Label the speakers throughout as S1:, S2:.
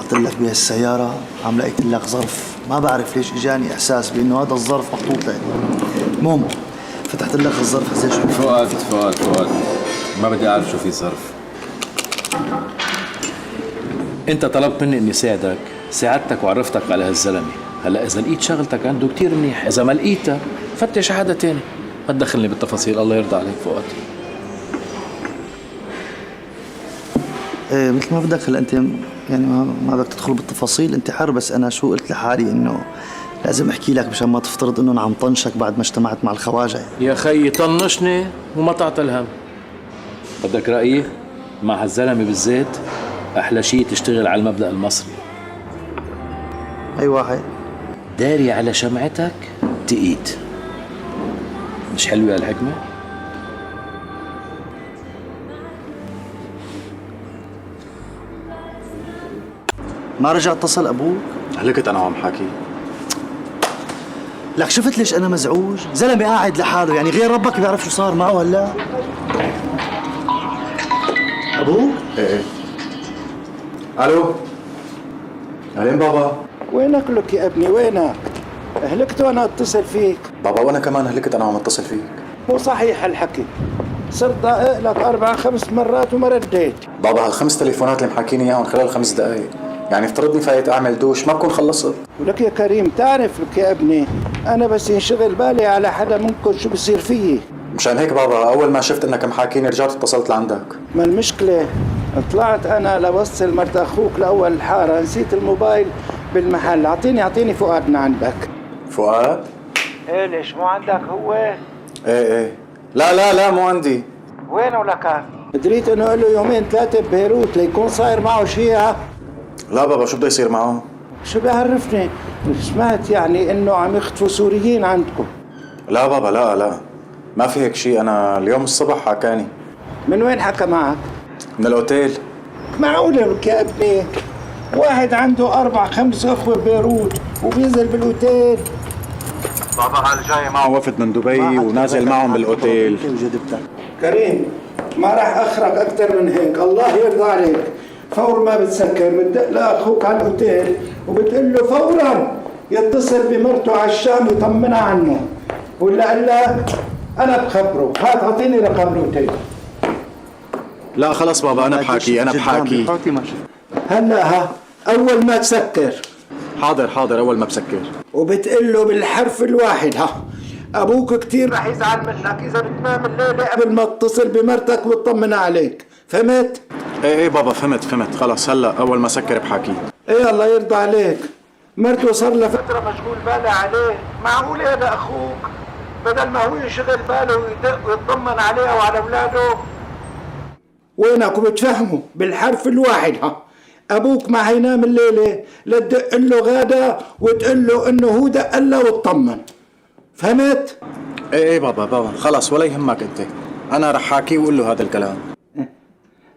S1: قلت لك بهالسيارة عم لقيت لك ظرف، ما بعرف ليش اجاني احساس بانه هذا الظرف محطوط لي. المهم فتحت لك الظرف حسيت شو.
S2: فؤاد فؤاد فؤاد، ما بدي اعرف شو في ظرف. انت طلبت مني اني ساعدك، ساعدتك وعرفتك على هالزلمه. هلا اذا لقيت شغلتك عنده كثير منيح، اذا ما لقيتها فتش على حدا ثاني. ما تدخلني بالتفاصيل، الله يرضى عليك فؤاد.
S1: ايه مثل ما بدك. هلا انت يعني ما بدك تدخل بالتفاصيل، انت حر، بس انا شو قلت لحالي انه لازم احكي لك مشان ما تفترض انه انا عم طنشك بعد ما اجتمعت مع الخواجه.
S2: يا خيي طنشني وما تعطي الهم. بدك رايي؟ مع هالزلمه بالذات احلى شيء تشتغل على المبدأ المصري.
S1: اي واحد؟
S2: داري على شمعتك تقيد. مش حلوة هالحكمه؟
S1: ما رجع اتصل ابوك؟
S3: هلكت انا وعم حاكي.
S1: لك شفت ليش انا مزعوج؟ زلمة قاعد لحاله، يعني غير ربك بيعرف شو صار معه هلا. ابوك؟
S3: ايه ايه. الو. اهلين بابا.
S4: وينك لك يا ابني وينك؟ هلكت وانا اتصل فيك.
S3: بابا وانا كمان هلكت انا وعم اتصل فيك.
S4: مو صحيح هالحكي، صرت دقق لك 4 5 مرات وما رديت.
S3: بابا هالخمس تليفونات اللي محاكيني اياهم خلال 5 دقائق، يعني افترضني فايت اعمل دوش ما بكون خلصت.
S4: ولك يا كريم تعرف لك يا ابني انا بس ينشغل بالي على حدا منكم شو بصير فيي.
S3: مشان هيك بابا اول ما شفت انك محاكيني رجعت اتصلت لعندك.
S4: ما المشكلة طلعت انا لوصل مرت اخوك لاول الحارة، نسيت الموبايل بالمحل. اعطيني فؤاد من عندك.
S3: فؤاد؟
S4: ايه ليش مو عندك هو؟
S3: ايه ايه. لا لا لا مو عندي.
S4: وينه لك؟ دريت انه له 2 3 ببيروت، ليكون صاير معه شيء؟
S3: لا بابا شو بده يصير معه؟
S4: شو بيعرفني؟ سمعت يعني انه عم يخطفوا سوريين عندكم.
S3: لا بابا لا لا ما في هيك شيء، انا اليوم الصبح حكاني.
S4: من وين حكى معك؟
S3: من الاوتيل.
S4: معقولة لك يا ابني؟ واحد عنده 4 5 اخوة ببيروت وبينزل بالاوتيل.
S3: بابا هالجاي معه وفد من دبي ونازل معهم بالاوتيل.
S4: كريم ما راح اخرج اكثر من هيك، الله يرضى عليك. فور ما بتسكر بتدق لاخوك على الاوتيل وبتقول له فورا يتصل بمرته على الشام يطمنها عنه، ولا قال لك انا بخبره. هات اعطيني رقم الاوتيل.
S3: لا خلص بابا انا بحاكي انا بحاكي.
S4: هلا ها اول ما تسكر.
S3: حاضر حاضر اول ما بسكر.
S4: وبتقول له بالحرف الواحد ها ابوك كثير رح يزعل منك اذا بتنام الليلة قبل ما تتصل بمرتك وتطمن عليك، فهمت؟
S3: ايه ايه بابا فهمت فهمت خلص هلا اول ما سكر بحاكي.
S4: ايه الله يرضى عليك، مرته صار لها فترة مشغول بالها عليه، معقول هذا اخوك؟ بدل ما هو يشغل باله ويدق ويطمن عليها وعلى اولاده. وينك؟ وبتفهمه بالحرف الواحد ها ابوك ما حينام الليلة لتدق له غاده وتقول له انه هو دق له واطمن، فهمت؟
S3: ايه ايه بابا بابا خلص ولا يهمك انت، انا رح حاكيه وقول له هذا الكلام.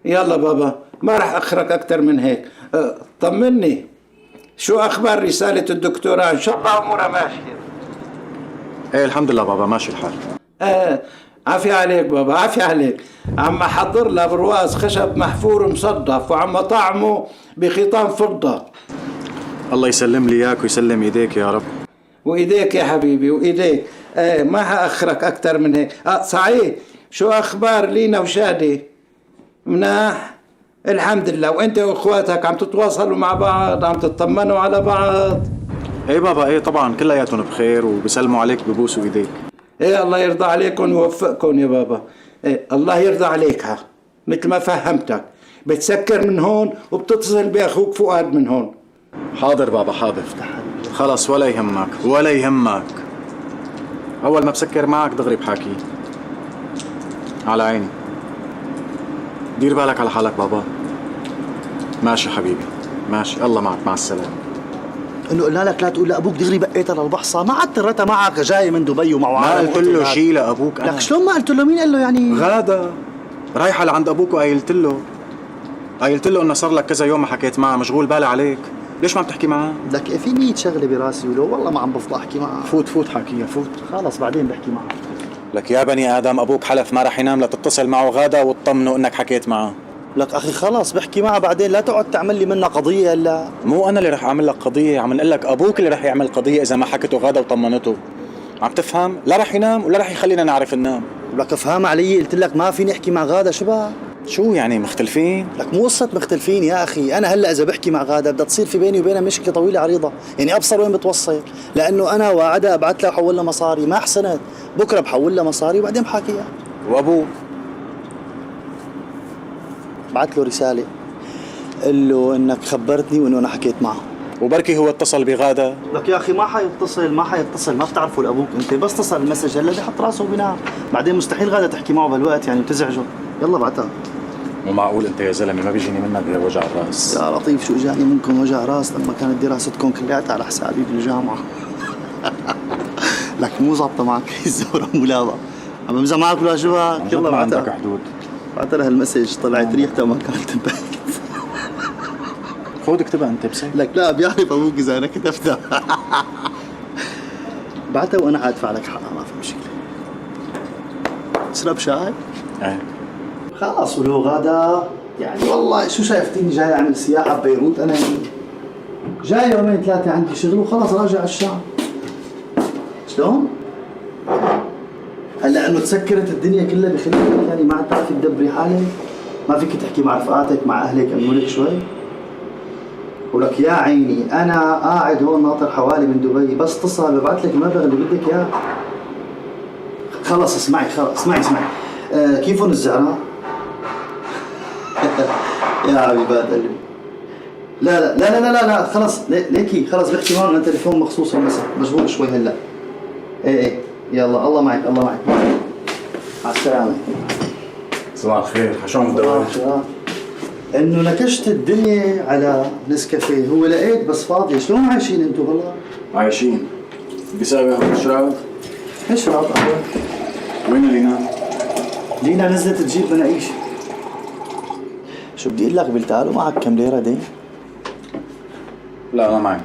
S4: يلا بابا ما رح اخرك اكثر من هيك. طمني شو اخبار رسالة الدكتوراه؟ ان شاء الله امورها ماشية.
S3: ايه الحمد لله بابا ماشي الحال.
S4: عافية عليك بابا عافية عليك. عم احضر لها برواز خشب محفور مصدف وعم اطعمه بخيطان فضة.
S3: الله يسلم لي اياك ويسلم ايديك يا رب.
S4: وايديك يا حبيبي وايديك. ما حاخرك اكثر من هيك. صحيح شو اخبار لينا وشادي؟ مناح الحمد لله. وانت واخواتك عم تتواصلوا مع بعض؟ عم تطمنوا على بعض؟
S3: ايه بابا ايه طبعا كلياتهم بخير وبيسلموا عليك ببوسوا ايديك.
S4: ايه الله يرضى عليكم ويوفقكم يا بابا. إيه الله يرضى عليك. ها مثل ما فهمتك بتسكر من هون وبتتصل باخوك فؤاد من هون.
S3: حاضر بابا حاضر خلص ولا يهمك ولا يهمك، اول ما بسكر معك دغري بحاكي. على عيني، دير بالك على حالك بابا. ماشي حبيبي ماشي، الله معك، مع السلامة.
S1: انه قلنا لك لا تقول لابوك دغري بقيتها للبحصه، ما عاد ترتها معك جاي من دبي ومع
S3: ما قلت له شيء لابوك انا.
S1: لك شلون ما قلت له؟ مين قال له يعني؟
S3: غاده رايحة لعند ابوك وقايلت له، قايلت له انه صار لك كذا يوم ما حكيت معه، مشغول بالي عليك، ليش ما عم تحكي معه؟
S1: لك في 100 شغله براسي ولو والله ما عم بفضى احكي معه.
S3: فوت فوت حكيها فوت.
S1: خلص بعدين بحكي معه.
S3: لك يا بني ادم ابوك حلف ما رح ينام لتتصل معه غاده وتطمنه انك حكيت معه.
S1: لك اخي خلص بحكي معها بعدين، لا تقعد تعمل لي منها قضية هلا.
S3: مو انا اللي رح اعمل لك قضية، عم نقول لك ابوك اللي رح يعمل قضية اذا ما حكته غاده وطمنته. عم تفهم؟ لا رح ينام ولا رح يخلينا نعرف ننام.
S1: لك افهم علي، قلت لك ما فيني احكي مع غاده. شو بقى؟
S3: شو يعني مختلفين؟
S1: لك مو قصة مختلفين يا أخي، أنا هلا إذا بحكي مع غادة بدها تصير في بيني وبينها مشكلة طويلة عريضة، يعني أبصر وين بتوصل، لأنه أنا وعدها أبعث لها وحول لها مصاري، ما حسنت، بكرة بحول لها مصاري وبعدين بحاكيها.
S3: وأبوه؟
S1: بعت له رسالة، قل له إنك خبرتني وإنه أنا حكيت معه.
S3: وبركي هو اتصل بغادة؟
S1: لك يا أخي ما حيتصل، ما حيتصل، ما بتعرفوا لأبوك أنت، بس اتصل ال message هلا بحط راسه وبينام، بعدين مستحيل غادة تحكي معه بهالوقت يعني وتزعجه. يلا بعتها.
S3: مو معقول انت يا زلمة ما بيجيني منك غير وجع الراس.
S1: يا لطيف شو اجاني منكم وجع راس لما كانت دراستكم كلياتها على حسابي بالجامعة. لك مو ظابطة معك الزوره ملابه. عم بمزح معك ولا شو؟ يلا
S3: بعتها. عندك حدود.
S1: بعتها لها ال message، طلعت ريحتها وما كانت انتبهت.
S3: خذ اكتبها انت بس.
S1: لك لا بيعرف ابوك اذا انا كتبتها. بعتها وانا حادفع لك حقها، ما في مشكلة. تشرب شاي؟
S3: ايه
S1: خلص. ولو غدا يعني والله شو شايفتيني جاي اعمل سياحة ببيروت؟ انا يعني جاي يومين ثلاثة عندي شغل وخلص راجع على الشام. شلون؟ هلا انه تسكرت الدنيا كلها بخليك يعني ما عاد تعرفي تدبري حالك؟ ما فيك تحكي مع رفقاتك مع اهلك امنوا لك شوي؟ ولك يا عيني انا قاعد هون ناطر حوالي من دبي، بس اتصل ببعث لك المبلغ اللي بدك اياه. خلص اسمعي، خلص اسمعي اسمعي. كيفهم الزعران؟ يا حبيبات قلبي. لا لا لا لا لا لا خلص ليكي، خلص بحكي معهم على تليفون مخصوص المسا، مشغول شوي هلا. ايه ايه يلا الله معك الله معك، مع السلامة.
S3: صباح الخير، شو عم تدور؟
S1: انه نكشت الدنيا على نسكافيه، هو لقيت بس فاضية. شلون عايشين انتم والله؟
S3: عايشين. بسبب اشرب؟
S1: اشرب قهوة.
S3: وين لينا؟
S1: لينا نزلت تجيب مناقيش. شو بدي اقول لك، بلتقالوا معك كم ليرة دين؟
S3: لا ما معي.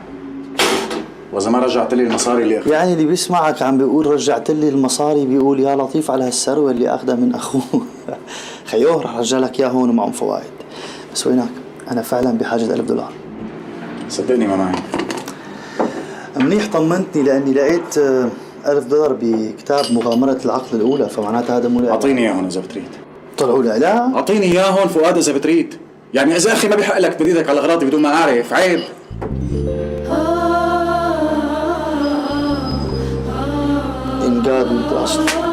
S3: واذا ما رجعت لي المصاري اللي اخذتها.
S1: يعني اللي بيسمعك عم بيقول رجعت لي المصاري بيقول يا لطيف على هالثروه اللي اخذها من اخوه. خيوه رح رجع لك اياه هون ومعهم فوائد. بس وينك؟ انا فعلا بحاجة $1000.
S3: صدقني ما معي.
S1: منيح طمنتني لاني لقيت $1000 بكتاب مغامرة العقل الاولى، فمعناتها هذا مو.
S3: اعطيني اياهم اذا بتريد.
S1: طلعوا لا لا
S3: اعطيني اياهم فؤاد اذا بتريد. يعني اذا اخي ما بيحق لك تمد ايدك على اغراضي بدون ما اعرف، عيب.
S1: In God we trust.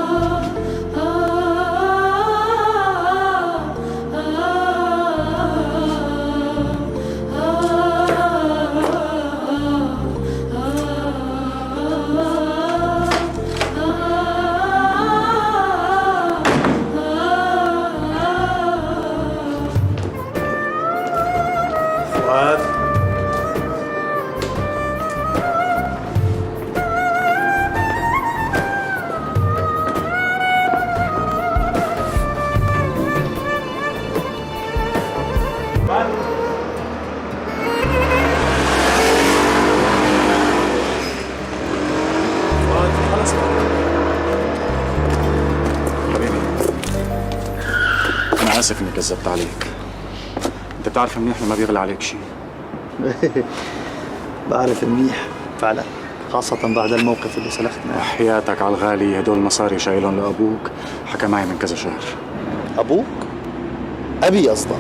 S3: أنا آسف إني كذبت عليك. أنت بتعرف منيح إنه ما بيغلى عليك شيء.
S1: بعرف منيح فعلا، خاصة بعد الموقف اللي سلختنا.
S3: حياتك على الغالي، هدول المصاري شايلهم لأبوك، حكى معي من كذا شهر.
S1: أبوك؟ أبي قصدك؟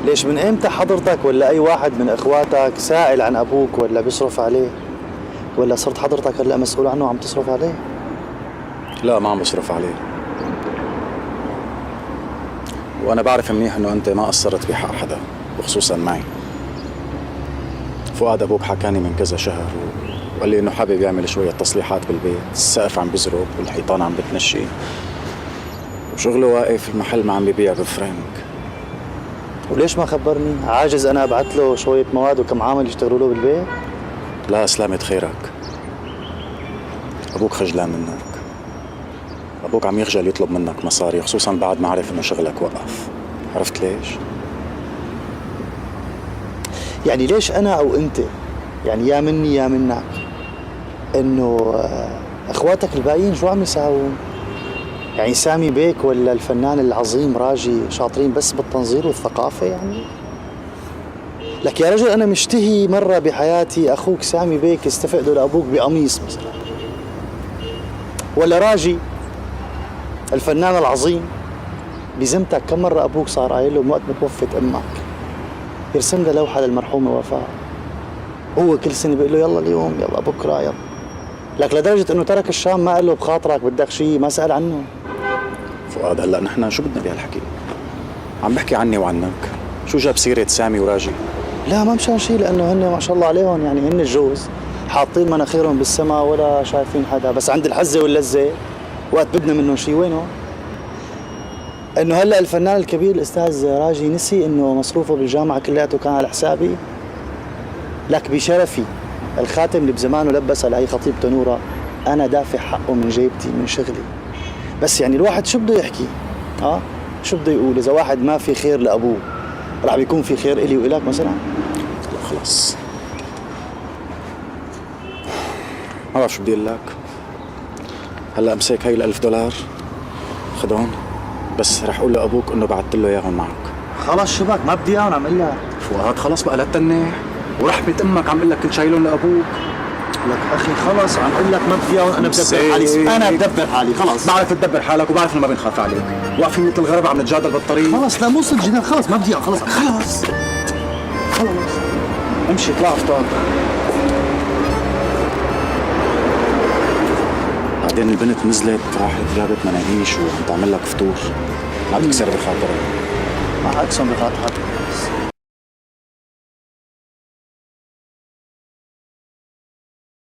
S1: ليش من إمتى حضرتك ولا أي واحد من إخواتك سائل عن أبوك ولا بيصرف عليه؟ ولا صرت حضرتك هلا مسؤول عنه وعم تصرف عليه؟
S3: لا ما عم بصرف عليه. وأنا بعرف منيح إنه أنت ما قصرت بحق حدا، وخصوصاً معي. فؤاد أبوك حكاني من كذا شهر وقال لي إنه حابب يعمل شوية تصليحات بالبيت، السقف عم بزرق والحيطان عم بتنشي، وشغله واقف، المحل ما عم ببيع بفرنك.
S1: وليش ما خبرني؟ عاجز أنا أبعث له شوية مواد وكم عامل يشتغلوا له بالبيت؟
S3: لا سلامة خيرك. أبوك خجلان منك. أبوك عم يخجل يطلب منك مصاري، خصوصاً بعد ما عرف إنه شغلك وقف. عرفت ليش؟
S1: يعني ليش أنا أو أنت، يعني يا مني يا منك، إنه إخواتك الباقيين شو عم يساووا؟ يعني سامي بيك ولا الفنان العظيم راجي شاطرين بس بالتنظير والثقافة يعني؟ لك يا رجل أنا مشتهي مرة بحياتي أخوك سامي بيك استفقده لأبوك بقميص مثلا، ولا راجي الفنان العظيم بزمتك كم مرة أبوك صار قايل له وقت ما توفت أمك يرسم له لوحة للمرحومة وفاء، هو كل سنة بيقول له يلا اليوم يلا بكرة يلا، لك لدرجة إنه ترك الشام ما قال له بخاطرك بدك شيء، ما سأل عنه.
S3: فؤاد هلا نحن شو بدنا بهالحكي؟ عم بحكي عني وعنك، شو جاب سيرة سامي وراجي؟
S1: لا ما مشان شيء، لأنه هن ما شاء الله عليهم يعني هن الجوز حاطين مناخيرهم بالسما ولا شايفين حدا، بس عند الحزة واللذة وقت بدنا منهم شيء وينه؟ إنه هلا الفنان الكبير الأستاذ راجي نسي إنه مصروفه بالجامعة كلياته كان على حسابي؟ لك بشرفي الخاتم اللي بزمانه لبسه لهي خطيبته نورة أنا دافع حقه من جيبتي من شغلي. بس يعني الواحد شو بده يحكي؟ شو بده يقول؟ إذا واحد ما في خير لأبوه رح بيكون في خير إلي وإلك مثلا؟
S3: لا خلص ما بعرف شو بدي أقول لك. هلا امسك هاي ال1000 دولار خدهم، بس رح اقول لابوك انه بعثت له اياهم معك.
S1: خلص شبك ما بدي اياهم عم اقول لك.
S3: فؤاد خلص بقى لا تتنح، ورحمة امك عم اقول لك كنت شايلهم لابوك.
S1: لك اخي خلص عم اقول لك ما بدي اياهم، انا بدبر حالي، انا بدبر حالي خلص.
S3: بعرف تدبر حالك وبعرف انه ما بنخاف عليك، واقفين مثل الغرب عم نتجادل بالطريق.
S1: خلص لا مو صدق جدال، خلص ما بدي اياهم، خلص خلص خلص.
S3: امشي اطلع افطر. بعدين البنت نزلت راحت جابت مناقيش وعم تعمل لك فطور، ما تكسر بخاطرها.
S1: ما حاكسر بخاطر حدا.